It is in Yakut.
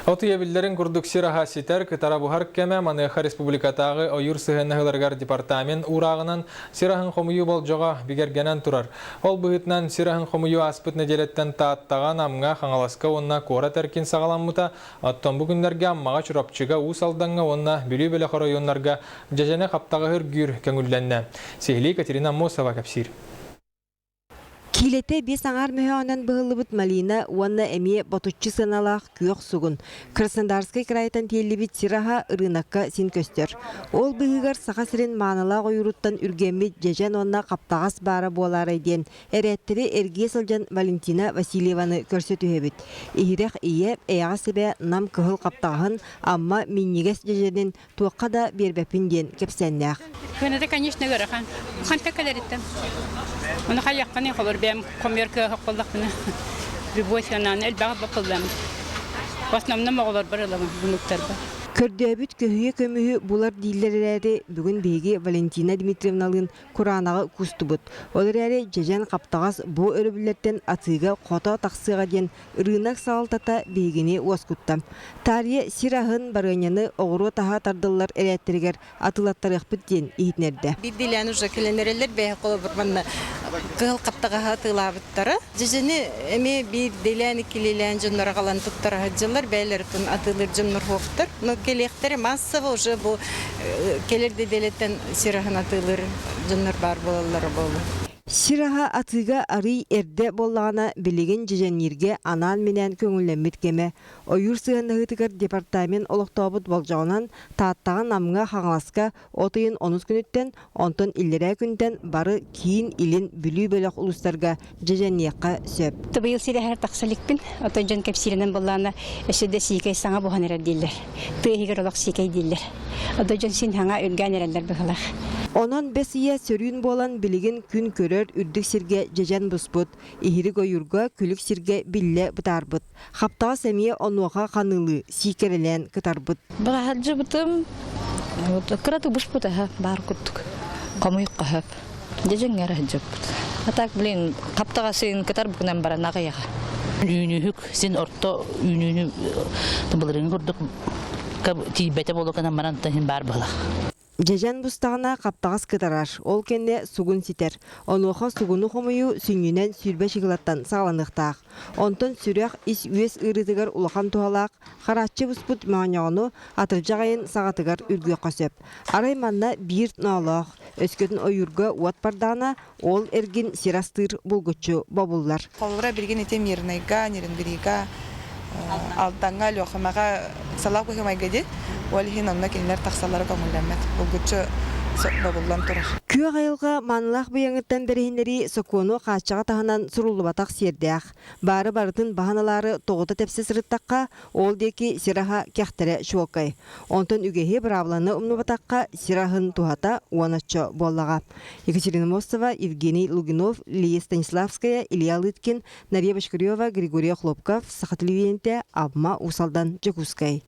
От ыйа биллэрин курдук сир аһа ситэр, кытара буһар кэмэ. Маныаха республикатааҕы ойуур сыһыаннаһыыларыгар департамент уурааҕынан сир аһын хомуйуу болдьоҕо бигэргэнэн турар. Ол быһыытынан сир аһын хомуйуу ааспыт нэдиэлэттэн Тааттаҕа, Намҥа, Хаҥаласка уонна куорат эркин саҕаламмыта. Оттон бу күннэргэ Аммаҕа, Чурапчыга, Уус Алдаҥҥа уонна Бүлүү бөлөх оройуоннарга дьэдьэни хаптаҕаһы үргүүр көҥүллэннэ. Сиһилии Екатерина Аммосова кэпсиир. Киилэтэ биэс аҥаар мөһөөҕүнэн быһыллыбыт малина уонна эмиэ ботуччу сыаналаах күөх сугун Краснодарскай кыраайтан тиэллибит сир аһа ырыынакка син көстөр. Ол быыһыгар Саха сирин маанылаах ойууруттан үргэммит дьэдьэн уонна хаптаҕас баара буолаарай диэн эрээттэри эргийэ сылдьан Валентина Васильеваны көрсө түһэбит. Иһирэх ийэ, эйэҕэс эбэ Нам кыһыл хаптаҕаһын, Амма минньигэс дьэдьэнин туохха да биэрбэппин диэн кэпсээннээх. Кыаната, конечно, ыарахан. Ханта кэлэриттэн. Оны хайахханы холор бэйэм хомуйар кыаһах буоллахпына любой санааны элбэҕи бакыллам. В основном оҕолорбор ылабын, внуктарбар. Көрдөөбүт көһүйэ көмүһү булар дииллэр эрээри, бүгүн биһиги Валентина Дмитриевналыын кураанаҕы куустубут. Ол эрээри дьэдьэн хаптаҕас бу өрөбүллэртэн атыыга хото тахсыаҕа диэн Ырыынак салалтата биһигини уоскутта. Таарыйа сир аһын, барыанньаны оҕуруот аһа тардыллар эрээттэригэр атыылаттарыахпыт диэн иһитиннэрдэ. Биирдиилээн уже кэлэн эрэллэр бэйэ холобур манна кыһыл хаптаҕаһы атыылаабыттара. Дьэдьэни эмиэ биирдиилээн, иккилиилээн дьоннор аҕалан туттара сылдьаллар, бэйэлэрин атыылыыр дьоннор суохтар. Но кэлиэхтэрэ массово уже бу кэлэр дэдиэлэттэн сир аһын атыылыыр дьоннор баар буолаллара буолуо. Сир аһа атыыга арыый эрдэ буоллаҕына, билигин дьэдьэннииргэ анаан-минээн көҥүллэммит кэмэ. Ойуур сыһыаннаһыытыгар департамент олохтообут болдьоҕунан Тааттаҕа, Намҥа, Хаҥаласка от ыйын онус күнүттэн, онтон иллэрээ күнтэн бары киин, илин, Бүлүү бөлөх улуустарга дьэдьэнниэххэ сөп. Быйыл сирэһэр тахса иликпин, оттон дьон кэпсииринэн буоллаҕына, өссө да сиикэй саҥа буһан эрэр дииллэр. Тыа иһигэр олох сиикэй дииллэр. Ото дьон син хаҥа үргээн эрэллэр быһыылаах. Онон бэс ыйа сөрүүн буолан билигин күн көрөр үрдүк сиргэ дьэдьэн буспут, иһирик ойуурга күлүк сиргэ биллэ бытаарбыт. Хаптаҕас эмиэ онуоха ханыылыы сиикэрэлээн кытарбыт. Быраһалдьыбытым кыратык буспут аһа баар курдук. Хомуйукка хөп. Дьэдьэҥҥэ эрэ сылдьыбыт. А так, блин, хаптаҕасын кытар букунан баран аҕыйаҕа. Үүнүүһүк син орто үүнүүнү былырыыҥҥы курдук тиийбэтэ буолуо гынан баран иһин баар буолар. Дьэдьэн бустаҕына хаптаҕас кытарар, ол кэннэ сугун ситэр. Онуоха сугуну хомуйуу сүнньүнэн 20 чыгылаттан саҕаланыахтаах. Онтон сүрэх ис-үөс ыарыытыгар улахан туһалаах харааччы буспут моонньоҕону атырдьах ыйын саҕатыгар үргүөххэ сөп. Арай манна биир ноолоох, өскөтүн ойуурга уот бардаҕына, ол эргин сир астыыр булгуччу бобуллар. Холобура, билигин ити Мирнайга, Нерюнгрига, Алдаҥҥа, Өлүөхүмэҕэ салаа быһыы-майгы дии. Ол иһин онно кинилэр тахсаллара көҥүллэммэт. Булгуччу бобуллан турар. Күөх айылҕа маанылаах быйаҥыттан бэриһиннэрии сокуону хааччаҕа таһынан суруллубатах сиэрдээх. Баары барытын баһан ылаары тоҕута тэпсэ сырыттахха, ол диэки сир аһа кэхтэрэ чуолкай. Онтон үгэһи быраабыланы умнубатахха сир аһын туһата уон оччо буоллаҕа. Екатерина Мостова, Евгений Лугинов, Лия Станиславская, Илья Лыткин, Нария Бочкарева, Григорий Охлопков, Саха телевидениетэ, Амма, Уус Алдан, Дьокуускай.